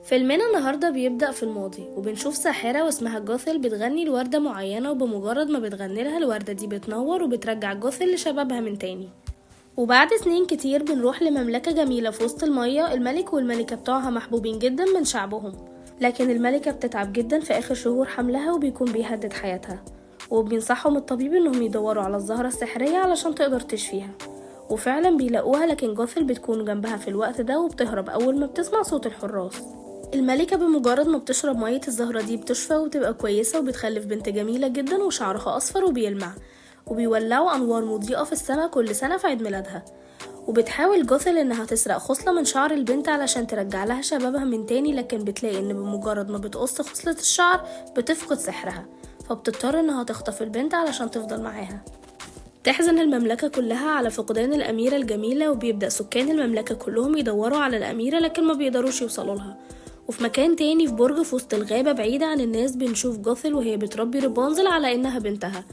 فيلمنا النهاردة بيبدأ في الماضي، وبنشوف ساحرة واسمها جوثل بتغني لوردة معينة، وبمجرد ما بتغني لها الوردة دي بتنور وبترجع جوثل لشبابها من تاني. وبعد سنين كتير بنروح لمملكة جميلة في وسط المية، الملك والملكة بتوعها محبوبين جدا من شعبهم، لكن الملكة بتتعب جدا في آخر شهور حملها وبيكون بيهدد حياتها، وبينصحهم الطبيب انهم يدوروا على الزهرة السحرية علشان تقدر تشفيها، وفعلا بيلاقوها، لكن جوثل بتكون جنبها في الوقت ده وبتهرب أول ما بتسمع صوت الحراس. الملكة بمجرد ما بتشرب مية الزهرة دي بتشفى وتبقى كويسة، وبتخلف بنت جميلة جدا وشعرها أصفر وبيلمع، وبيولعوا أنوار مضيئة في السماء كل سنة في عيد ميلادها. وبتحاول جوثل إنها تسرق خصلة من شعر البنت علشان ترجع لها شبابها من تاني، لكن بتلاقي إن بمجرد ما بتقص خصلة الشعر بتفقد سحرها، فبتضطر إنها تخطف البنت علشان تفضل معاها. تحزن المملكة كلها على فقدان الأميرة الجميلة، وبيبدأ سكان المملكة كلهم يدوروا على الأميرة لكن ما بيقدروش يوصلوا لها. وفي مكان تاني في برج في وسط الغابة بعيدة عن الناس بنشوف جوثل وهي بتربي رابنزل على إنها بنتها،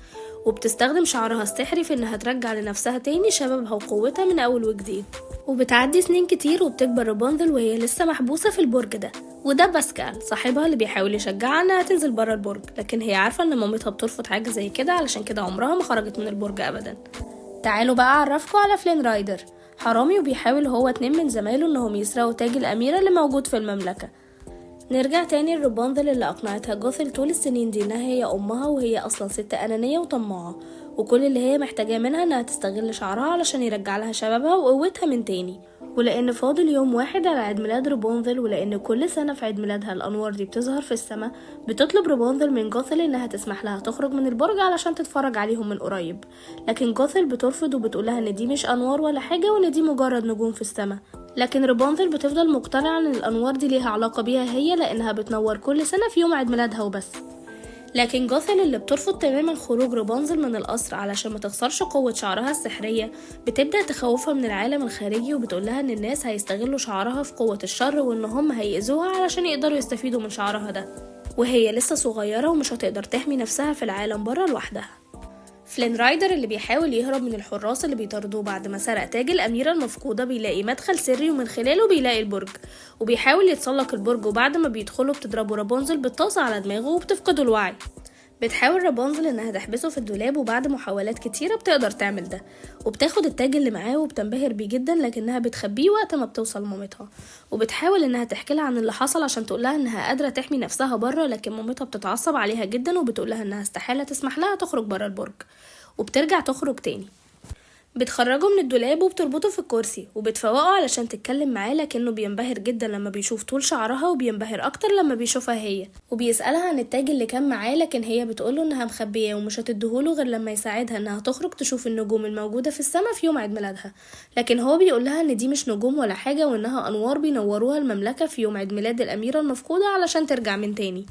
وبتستخدم شعرها السحري في إنها ترجع لنفسها تاني شبابها وقوتها من أول وجديد. وبتعدي سنين كتير وبتكبر رابنزل وهي لسه محبوسة في البرج ده، وده باسكال صاحبها اللي بيحاول يشجعها إنها تنزل برا البرج، لكن هي عارفة إن مامتها بترفض حاجة زي كده، علشان كده عمرها ما خرجت من البرج أبدا. تعالوا بقى أعرفكوا على فلين رايدر، حرامي وبيحاول هو 2 من زمايله إنهم يسرقوا تاج الأميرة اللي موجود في المملكة. نرجع تاني لرابنزل اللي أقنعتها جوثل طول السنين دي إنها هي أمها، وهي أصلا ست أنانية وطماعة، وكل اللي هي محتاجاه منها إنها تستغل شعرها علشان يرجع لها شبابها وقوتها من تاني. ولأن فاضل يوم واحد على عيد ميلاد رابنزل، ولأن كل سنة في عيد ميلادها الأنوار دي بتظهر في السماء، بتطلب رابنزل من جوثل إنها تسمح لها تخرج من البرج علشان تتفرج عليهم من قريب، لكن جوثل بترفض وبتقولها إن دي مش أنوار ولا حاجة وإن دي مجرد نجوم في السماء. لكن رابنزل بتفضل مقتنعة إن الأنوار دي ليها علاقة بيها هي، لأنها بتنور كل سنة في يوم عيد ميلادها وبس. لكن جوثل اللي بترفض تماما خروج رابنزل من القصر علشان ما تخسرش قوة شعرها السحرية، بتبدأ تخوفها من العالم الخارجي، وبتقولها إن الناس هيستغلوا شعرها في قوة الشر وإن هم هيأذوها علشان يقدروا يستفيدوا من شعرها ده، وهي لسه صغيرة ومش هتقدر تحمي نفسها في العالم برا لوحدها. فلين رايدر اللي بيحاول يهرب من الحراس اللي بيطاردوه بعد ما سرق تاج الأميرة المفقودة، بيلاقي مدخل سري ومن خلاله بيلاقي البرج، وبيحاول يتسلق البرج، وبعد ما بيدخله بتضربه رابنزل بالطاسة على دماغه وبتفقده الوعي. بتحاول رابنزل انها تحبسه في الدولاب، وبعد محاولات كتيرة بتقدر تعمل ده، وبتاخد التاج اللي معاه وبتنبهر بيه جدا، لكنها بتخبيه وقت ما بتوصل مامتها، وبتحاول انها تحكي لها عن اللي حصل عشان تقولها انها قادرة تحمي نفسها بره، لكن مامتها بتتعصب عليها جدا وبتقولها انها استحالة تسمح لها تخرج بره البرج، وبترجع تخرج تاني. بتخرجه من الدولاب وبتربطه في الكرسي وبتفوقه علشان تتكلم معاه، لكنه بينبهر جدا لما بيشوف طول شعرها، وبينبهر اكتر لما بيشوفها هي، وبيسألها عن التاج اللي كان معاه، لكن هي بتقوله انها مخبياه ومش هتديهوله غير لما يساعدها انها تخرج تشوف النجوم الموجودة في السماء في يوم عيد ميلادها، لكن هو بيقولها ان دي مش نجوم ولا حاجة، وانها انوار بينوروها المملكة في يوم عيد ميلاد الأميرة المفقودة علشان ترجع من تاني.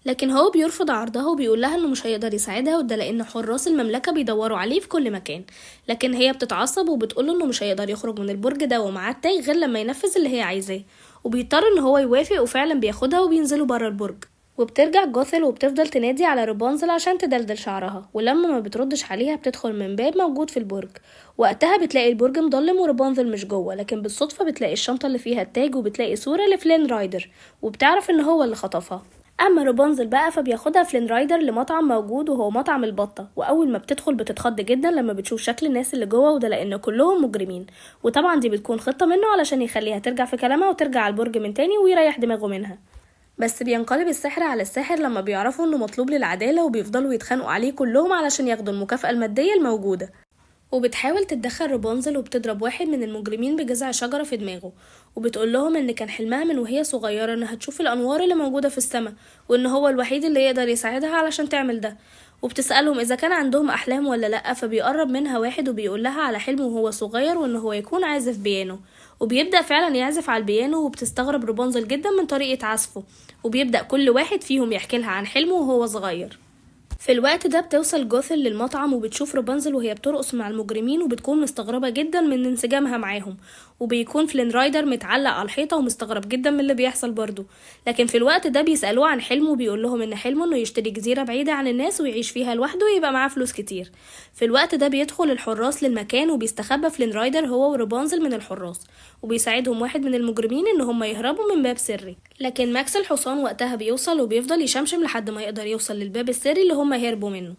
لكن هو بيرفض عرضها وبيقول لها انه مش هيقدر يساعدها، وده لان حراس المملكة بيدوروا عليه في كل مكان، لكن هي بتتعصب وبتقول له انه مش هيقدر يخرج من البرج ده ومعاه التاج غير لما ينفذ اللي هي عايزاه، وبيضطر ان هو يوافق، وفعلا بياخدها وبينزلوا بره البرج. وبترجع جوثل وبتفضل تنادي على رابنزل عشان تدلدل شعرها، ولما ما بتردش عليها بتدخل من باب موجود في البرج. وقتها بتلاقي البرج مظلم ورابنزل مش جوه، لكن بالصدفة بتلاقي الشنطة اللي فيها التاج، وبتلاقي صورة لفلين رايدر، وبتعرف ان هو اللي خطفها. اما رابنزل بقى فبياخدها فلين رايدر لمطعم موجود وهو مطعم البطة، واول ما بتدخل بتتخض جدا لما بتشوف شكل الناس اللي جوه، وده لان كلهم مجرمين، وطبعا دي بتكون خطة منه علشان يخليها ترجع في كلامها وترجع على البرج من تاني ويريح دماغه منها. بس بينقلب السحر على الساحر لما بيعرفوا انه مطلوب للعدالة، وبيفضلوا يتخانقوا عليه كلهم علشان ياخدوا المكافأة المادية الموجودة. وبتحاول تتدخل رابنزل وبتضرب واحد من المجرمين بجذع شجرة في دماغه، وبتقول لهم ان كان حلمها من وهي صغيرة انها تشوف الانوار اللي موجودة في السماء، وان هو الوحيد اللي يقدر يساعدها علشان تعمل ده. وبتسألهم اذا كان عندهم احلام ولا لأ، فبيقرب منها واحد وبيقول لها على حلمه وهو صغير وان هو يكون عازف بيانو، وبيبدأ فعلا يعزف على البيانو، وبتستغرب رابنزل جدا من طريقة عزفه، وبيبدأ كل واحد فيهم يحكي لها عن حلمه وهو صغير. في الوقت ده بتوصل جوثل للمطعم وبتشوف رابنزل وهي بترقص مع المجرمين، وبتكون مستغربة جدا من انسجامها معاهم، وبيكون فلين رايدر متعلق على الحيطة ومستغرب جدا من اللي بيحصل برضه. لكن في الوقت ده بيسألوه عن حلمه وبيقول لهم ان حلمه انه يشتري جزيرة بعيدة عن الناس ويعيش فيها لوحده ويبقى معاه فلوس كتير. في الوقت ده بيدخل الحراس للمكان وبيستخبى فلين رايدر هو ورابنزل من الحراس، وبيساعدهم واحد من المجرمين ان هم يهربوا من باب سري. لكن ماكس الحصان وقتها بيوصل وبيفضل يشمشم لحد ما يقدر يوصل للباب السري اللي هم هربوا منه.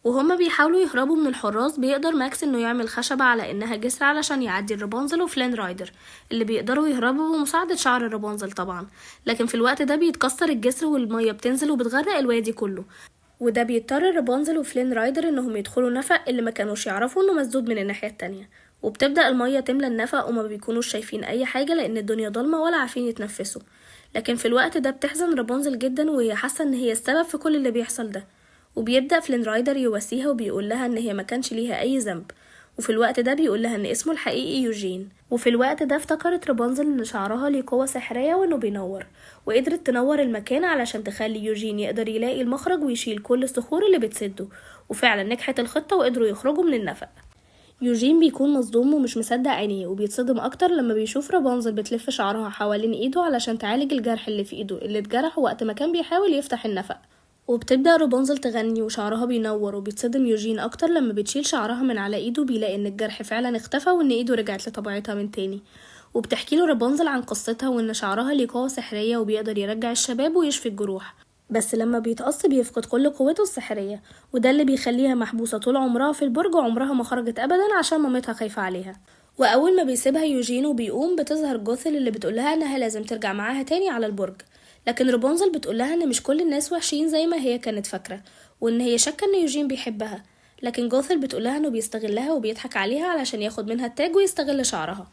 وهما بيحاولوا يهربوا من الحراس بيقدر ماكس انه يعمل خشبة على انها جسر علشان يعدي رابنزل وفلين رايدر اللي بيقدروا يهربوا بمساعدة شعر رابنزل طبعا. لكن في الوقت ده بيتكسر الجسر والمية بتنزل وبتغرق الوادي كله، وده بيضطر رابنزل وفلين رايدر انهم يدخلوا نفق اللي ما كانوش يعرفوا انه مسدود من الناحية التانية. وبتبدأ المية تملى النفق وما بيكونوش شايفين اي حاجة لان الدنيا ضلمة ولا عارفين يتنفسوا. لكن في الوقت ده بتحزن رابنزل جدا وهي حاسة ان هي السبب في كل اللي بيحصل ده، وبيبدأ فلين رايدر يواسيها وبيقول لها ان هي ما كانش ليها اي ذنب. وفي الوقت ده بيقول لها ان اسمه الحقيقي يوجين. وفي الوقت ده افتكرت رابنزل ان شعرها ليه قوة سحرية وانه بينور، وقدرت تنور المكان علشان تخلي يوجين يقدر يلاقي المخرج ويشيل كل الصخور اللي بتسده. وفعلا نجحت الخطة وقدروا يخرجوا من النفق. يوجين بيكون مصدوم ومش مصدق عينيه، وبيتصدم اكتر لما بيشوف رابنزل بتلف شعرها حوالين ايده علشان تعالج الجرح اللي في ايده اللي اتجرح وقت ما كان بيحاول يفتح النفق. وبتبدأ رابنزل تغني وشعرها بينور، وبيتصدم يوجين اكتر لما بتشيل شعرها من على ايده بيلاقي ان الجرح فعلا اختفى وان ايده رجعت لطبيعتها من تاني. وبتحكي له رابنزل عن قصتها وان شعرها ليه قوة سحرية وبيقدر يرجع الشباب ويشفي الجروح، بس لما بيتقص بيفقد كل قوته السحرية، وده اللي بيخليها محبوسة طول عمرها في البرج وعمرها ما خرجت ابدا عشان مامتها خايفة عليها. واول ما بيسيبها يوجين وبيقوم بتظهر جوثل اللي بتقولها انها لازم ترجع معاها تاني على البرج. لكن رابنزل بتقولها ان مش كل الناس وحشين زي ما هي كانت فاكرة، وان هي شاكة ان يوجين بيحبها. لكن جوثل بتقولها انه بيستغلها وبيضحك عليها علشان ياخد منها التاج ويستغل شعرها،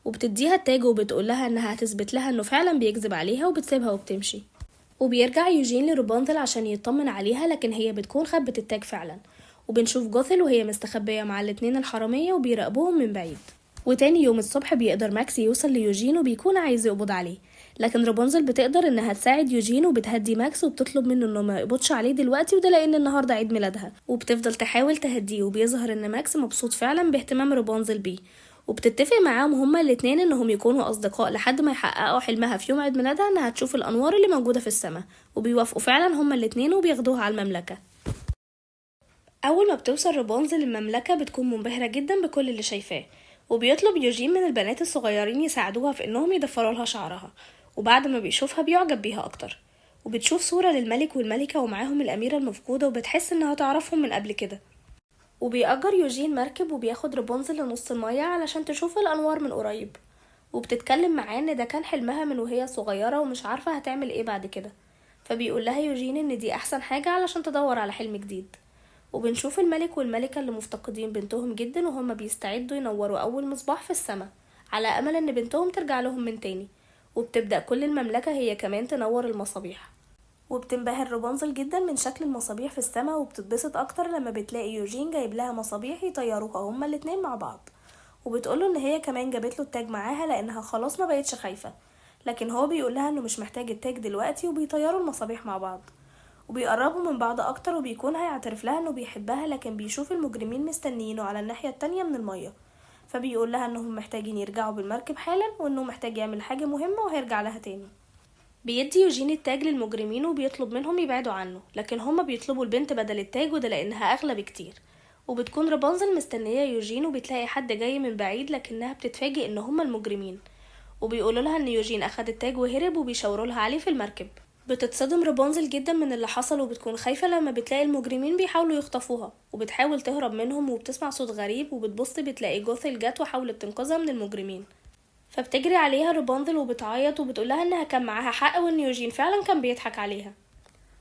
وبتديها التاج وبتقولها انها هتثبت لها انه فعلا بيكذب عليها، وبتسيبها وبتمشي. وبيرجع يوجين لرابنزل عشان يطمن عليها، لكن هي بتكون خبت التاج فعلا. وبنشوف جوثل وهي مستخبية مع الاتنين الحرامية وبيراقبوهم من بعيد. وتاني يوم الصبح بيقدر ماكس يوصل ليوجين وبيكون عايز يقبض عليه، لكن رابنزل بتقدر انها تساعد يوجين وبتهدي ماكس وبتطلب منه انه ما يقبضش عليه دلوقتي، وده لان النهارده عيد ميلادها. وبتفضل تحاول تهديه، وبيظهر ان ماكس مبسوط فعلا باهتمام رابنزل بيه، وبتتفق معاهم هما الاتنين انهم يكونوا اصدقاء لحد ما يحققوا حلمها في يوم عيد ميلادها انها تشوف الانوار اللي موجوده في السماء. وبيوافقوا فعلا هما الاتنين وبياخدوها على المملكه. اول ما بتوصل رابنزل للمملكه بتكون منبهره جدا بكل اللي شايفاه، وبيطلب يوجين من البنات الصغيرين يساعدوها في انهم يضفروا لها شعرها، وبعد ما بيشوفها بيعجب بيها اكتر. وبتشوف صورة للملك والملكة ومعاهم الأميرة المفقودة، وبتحس انها تعرفهم من قبل كده. وبيأجر يوجين مركب وبياخد رابنزل لنص المية علشان تشوف الأنوار من قريب، وبتتكلم معاه ان ده كان حلمها من وهي صغيرة ومش عارفة هتعمل ايه بعد كده. فبيقول لها يوجين ان دي احسن حاجة علشان تدور على حلم جديد. وبنشوف الملك والملكة اللي مفتقدين بنتهم جدا وهم بيستعدوا ينوروا أول مصباح في السماء على أمل ان بنتهم ترجع لهم من تاني. وبتبدأ كل المملكة هي كمان تنور المصابيح. وبتنبهر رابنزل جدا من شكل المصابيح في السماء، وبتتبسط اكتر لما بتلاقي يوجين جايب لها مصابيح يطيروها هما الاتنين مع بعض. وبتقوله ان هي كمان جابت له التاج معاها لانها خلاص ما بقتش خايفة، لكن هو بيقولها انه مش محتاج التاج دلوقتي، وبيطيروا المصابيح مع بعض وبيقربوا من بعض اكتر. وبيكون هيعترف لها انه بيحبها، لكن بيشوف المجرمين مستنيينه على الناحية التانية من المية، فبيقول لها انهم محتاجين يرجعوا بالمركب حالا، وانه محتاج يعمل حاجة مهمة وهيرجع لها تاني. بيدي يوجين التاج للمجرمين وبيطلب منهم يبعدوا عنه، لكن هما بيطلبوا البنت بدل التاج، وده لانها اغلى بكتير. وبتكون رابنزل مستنية يوجين، وبتلاقي حد جاي من بعيد، لكنها بتتفاجئ ان هما المجرمين، وبيقولوا لها ان يوجين اخد التاج وهرب، وبيشاوروا لها عليه في المركب. بتتصدم رابنزل جدا من اللي حصل، وبتكون خايفة لما بتلاقي المجرمين بيحاولوا يخطفوها، وبتحاول تهرب منهم، وبتسمع صوت غريب، وبتبص بتلاقي جوثل جت وحاولت تنقذها من المجرمين. فبتجري عليها رابنزل وبتعيط وبتقولها انها كان معاها حق وان يوجين فعلا كان بيضحك عليها.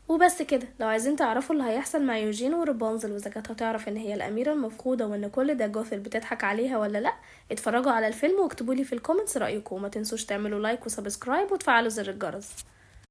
وبس كده. لو عايزين تعرفوا اللي هيحصل مع يوجين ورابنزل واذا كانت هتعرف ان هي الاميره المفقوده وان كل ده جوثل بتضحك عليها ولا لا، اتفرجوا على الفيلم واكتبوا لي في ال comments رايكم، وما تنسوش تعملوا like و subscribe وتفعلوا زر الجرس.